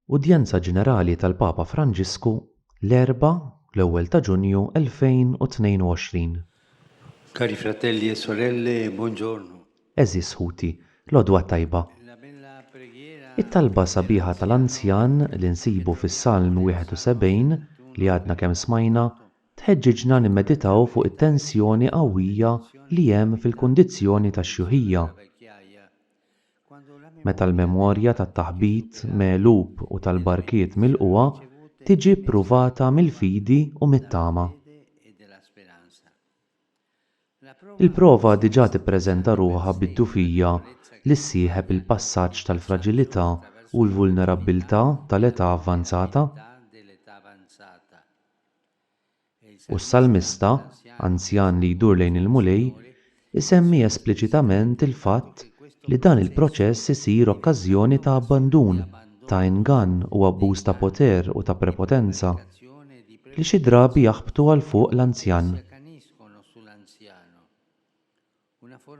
Udjenza Ġenerali tal-Papa Franġisku, l-Erbgħa, l-ewwel ta' Ġunju 2022. Cari fratelli e sorelle, buongiorno. Għeżież ħuti, l-għodwa t-tajba. It-talba sabiħa tal-anzjan li nsibu fis-Salm 71 li għadna kemm smajna tħeġġiġna nimmeditaw fuq it-tensjoni qawwija li hemm fil-kundizzjoni tax-xjuħija. Meta l-memorja tat-taħbit megħlub u tal-barkiet milqugħa tiġi ppruvata mill-fidi u mit-tama. Il-prova diġà tippreżenta ruħha bid-dgħufija li ssieħeb il-passaġġ tal-fraġilità u l-vulnerabbiltà tal-età avvanzata. U s-salmista, anzjan li jdur lejn il-Mulej, isemmi espliċitament il-fatt li dan il-proċess isir okkażjoni ta' abbandun, ta' ingann u abbuż ta' poter u ta' prepotenza, li xi drabi jaħbtu għal fuq l-anzjan.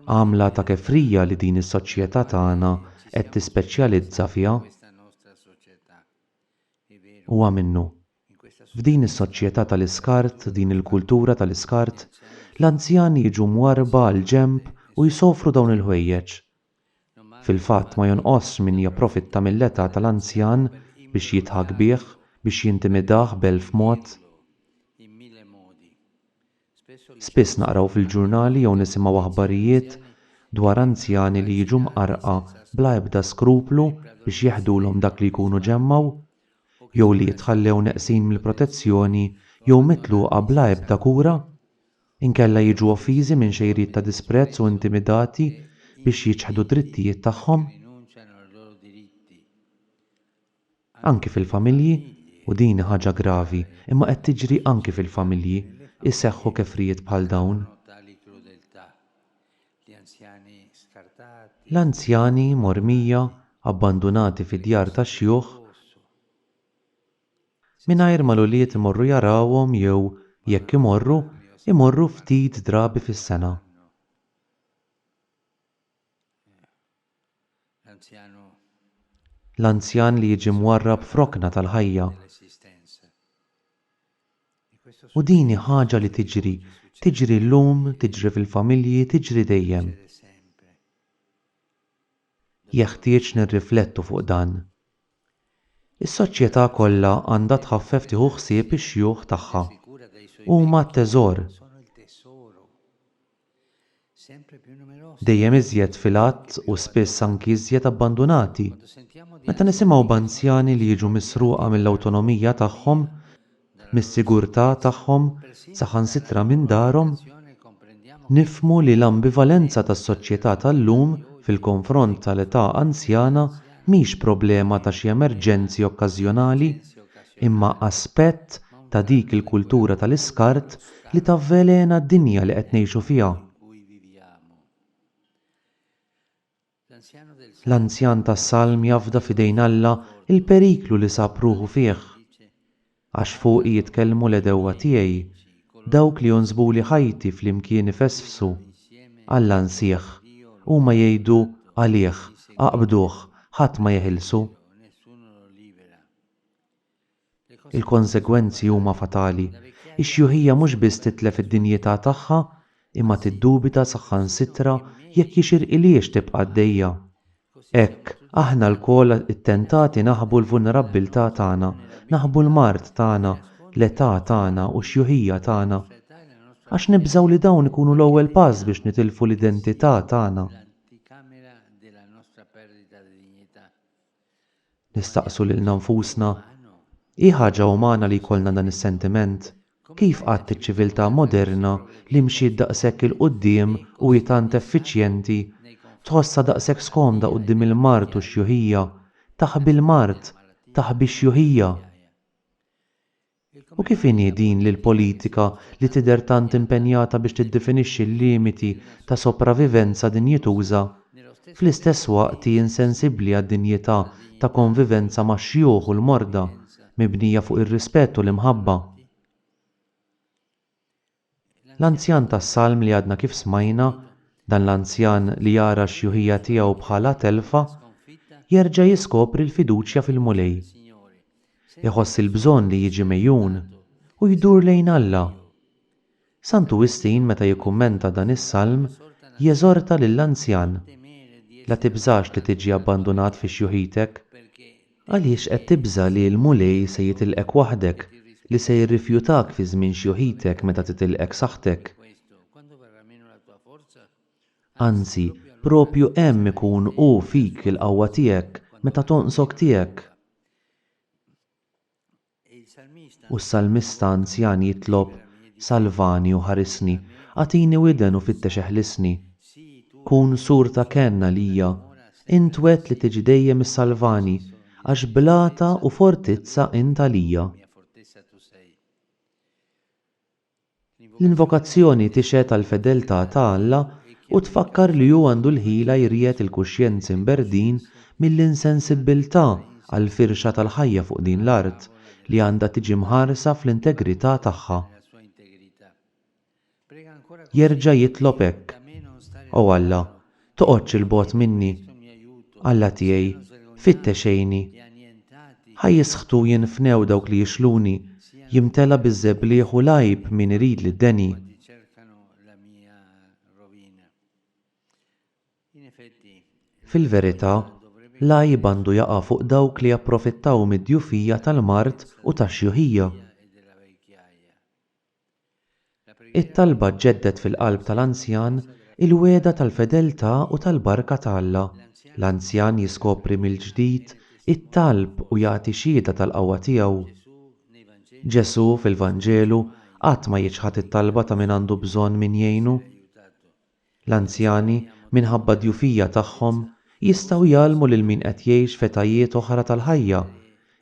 Għamla ta' kefrija li din is-soċjetà tagħna qed tispeċjalizza fiha. Huwa minnu. F'din is-soċjetà tal-iskart, din il-kultura tal-iskart, l-anzjani jiġu mwarrba għall-ġenb u jsofru dawn il-ħwejjeġ. Fil-fatt ma jonqosx min japprofitta mill-età tal-anzjan biex jidħak bih, biex jintimidah b'elf mod. Spiss naqraw fil-ġurnali jew nisimgħu aħbarijiet dwar anzjani li jiġu mqarrqa bla ebda skruplu biex jeħdulhom dak li jkunu ġemmgħu, jew li jitħallew neqsin mill-protezzjoni jew mitluqa bla ebda kura, inkella jiġu offiżi minn xejriet ta' disprezz u intimidati biex jiċħdu d-drittijiet tagħhom. Anki fil-familji, u din hi ħaġa gravi, imma qed tiġri anki fil-familji, iseħħu kefrijiet bħal dawn. L-anzjani mormija, abbandunati fid-djar tax-xjuħ, mingħajr ma l-ulied imorru jarawhom jew, jekk imorru, imorru ftit drabi fis-sena. L-anzjan li jiġi mwarrab f'rokna tal-ħajja. U din hi ħaġa li tiġri, tiġri llum, tiġri fil-familji, tiġri dejjem. Jeħtieġ nirriflettu fuq dan. Is-soċjetà kollha għandha tħaffef tieħu ħsieb ix-xjuħ tagħha. Huma t-teżor. Dejjem iżjed fil-għadd u spiss anki iżjed abbandunati. Meta nisimgħu b'anzjani li jiġu misruqa mill-awtonomija tagħhom, mis-sigurtà tagħhom, saħansitra minn darhom, nifhmu li l-ambivalenza tas-soċjetà tal-lum fil-konfront tal-età anzjana mhix problema ta' xi emerġenzi okkażjonali, imma aspett ta' dik il-kultura tal-iskart li tavvelena d-dinja li qed ngħixu fiha. L-anzjan tas-Salm jafda f'idejn Alla l-periklu li sab ruħu fih. Għax fuqi jitkellmu l-għedewwa tiegħi, dawk li jonsbuli ħajti flimkien ifesfsu. Alla nsieh. Huma jgħidu għalih, Aqbduh, ħadd ma jeħilsu. Il-konsegwenzi huma fatali. Ix-xjuħija mhux biss titlef id-dinjità tagħha, imma tiddubita saħansitra jekk jixirqilhiex tibqa' għaddejja. Hekk, aħna lkoll ittentati naħbu l-vulnerabbiltà tagħna, naħbu l-mard tagħna, l-età tagħna u x-xjuħija tagħna. Għax nibżgħu li dawn ikunu l-ewwel pass biex nitilfu l-identità tagħna. Nistaqsu lilna nfusna, Hi ħaġa umana li jkollna dan is-sentiment? Kif qatt iċ-ċiviltà moderna li mxiet daqshekk 'il quddiem u hi tant effiċjenti, tħossha daqshekk skomda quddiem il-mard u x-xjuħija, taħbi l-mard, taħbi x-xjuħija? U kif inhi din li l-politika li tidher tant impenjata biex tiddefinixxi l-limiti ta' sopravivenza dinjituża, fl-istess waqt hi insensibbli għad-dinjità ta' konvivenza max-xjuħ u l-morda, mibnija fuq ir-rispett u l-imħabba? L-anzjan tas-Salm li għadna kif smajna, dan l-anzjan li jara x-xjuħija tiegħu bħala telfa, jerġa' jiskopri l-fiduċja fil-Mulej. Iħoss il-bżonn li jiġi megħjun u jdur lejn Alla. Santu Wistin meta jikkummenta dan is-salm jeżorta lill-anzjan, La tibżax li tiġi abbandunat fi xjuħitek. Għaliex qed tibża' li l-Mulej se jitilqek waħdek, li se jirrifjutak fi żmien xjuħitek meta titilqek saħħtek? Anzi, proprju hemm ikun hu fik il-qawwa tiegħek meta tonqsok tiegħek. U s-salmista anzjan jitlob, Salvani u ħarisni, agħtini widen u fittex eħlisni. Kun sur ta' kenn għalija, int wegħedt li tiġi dejjem issalvani, għax blata u fortizza int għalija. L-invokazzjoni tixhed għall-fedeltà ta' Alla u tfakkar li hu għandu l-ħila jriegħed il-kuxjenzi mberdin mill-insensibbiltà għall-firxa tal-ħajja fuq din l-art li għandha tiġi mħarsa fl-integrità tagħha. Jerġa' jitlob hekk, O Alla, toqgħodx 'il bogħod minni. Alla tiegħi, fittex għinni. Ħa jisħtu u jinfnew dawk li jixluni, jimtela biż-żebliħ u l-għajb min iridli d-deni. Fil-verità, l-għajb għandu jaqa' fuq dawk li japprofittaw mid-djufija tal-mard u tax-xjuħija. It-talba ġġedded fil-qalb tal-anzjan il-wegħda tal-fedeltà u tal-barka ta' Alla. L-anzjan jiskopri mill-ġdid it-talb u jagħti xhieda tal-qawwa tiegħu. Ġesù, fil-Vanġelu, qatt ma jiċħad it-talba ta' min għandu bżonn min jgħinu. L-anzjani, minħabba d-djufija tagħhom, jistgħu jgħallmu lil min qed jgħix f'etajiet oħra tal-ħajja,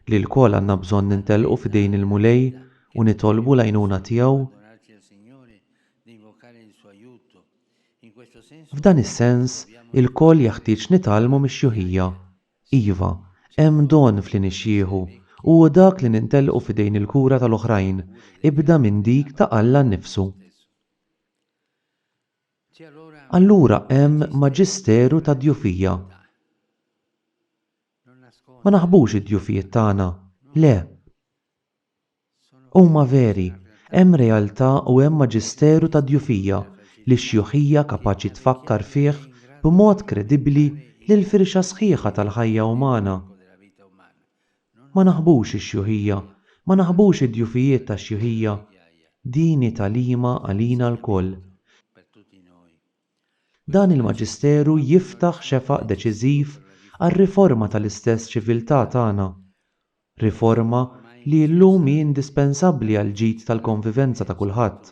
li lkoll għandna bżonn nintelqu f'idejn il-Mulej u nitolbu l-għajnuna tiegħu. F'dan is-sens, ilkoll jeħtieġ nitgħallmu mix-xjuħija. Iva, hemm don f'li nixjieħu, u hu dak li nintelqu f'idejn il-kura tal-oħrajn, ibda minn dik ta' Alla nnifsu. Allura hemm maġisteru ta' djufija. Ma naħbux id-djufijiet tagħna, le. Huma veri, hemm realtà u hemm maġisteru ta' djufija li x-xjuħija kapaċi tfakkar fih b'mod kredibbli lill-firxa sħiħa tal-ħajja umana. Ma naħbux ix-xjuħija, ma naħbux id-djufijiet tax-xjuħija. Din hi tagħlima għalina lkoll. Dan il-Maġisteru jiftaħ xefaq deċiżiv għar-riforma tal-istess ċiviltà tagħna. Riforma li llum hi indispensabbli għall-ġid tal-konvivenza ta' kulħadd.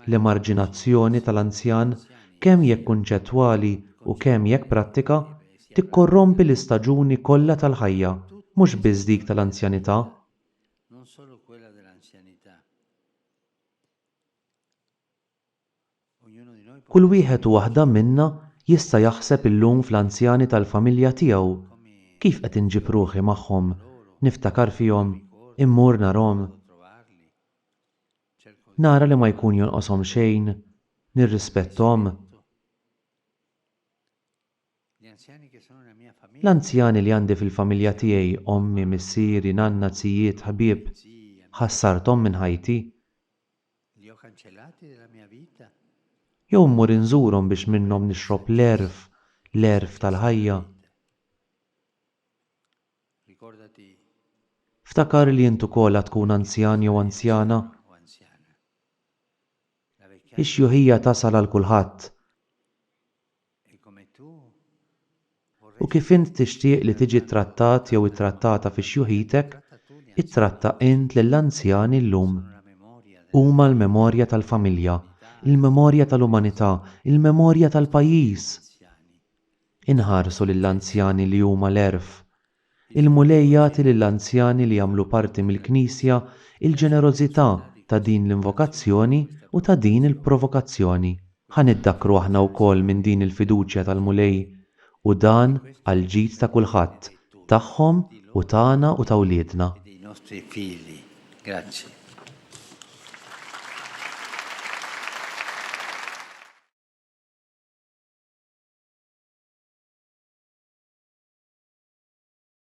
L-emarġinazzjoni tal-anzjan, kemm jekk kunċettwali u kemm jekk prattika, tikkorrompi l-istaġuni kollha tal-ħajja, mhux biss dik tal-anzjanità. Kull wieħed u waħda minna jista' jaħseb illum fl-anzjani tal-familja tiegħu. Kif qed inġib ruħi magħhom? Niftakar fihom? Immur narhom? Nara li ma jkun jonqoshom xejn, nirrispetthom. L-anzjani li għandi fil-familja tiegħi, ommi, missieri, nanna, zijiet, ħbieb, ħassarthom minn ħajti? Jew immur inżurhom biex minnhom nixrob l-għerf, l-għerf tal-ħajja? Ftakar li int ukoll għad tkun anzjan jew anzjana. Ix-xjuħija tasal għal kulħadd. U kif int tixtieq li tiġi ttrattat jew ittrattata fi xjuħitek, ittratta int lill-anzjani llum. Huma l-memorja tal-familja, il-memorja tal-umanità, il-memorja tal-pajjiż. Inħarsu lill-anzjani li huma l-għerf. Il-Mulej jagħti lill-anzjani li jagħmlu parti mill-Knisja il-ġenerożità ta' din l-invokazzjoni u ta' din il-provokazzjoni. Ħa niddakkru aħna wkoll minn din il-fiduċja tal-Mulej u dan għall-ġid ta' kulħadd, tagħhom u tagħna u ta' wliedna. Grazie.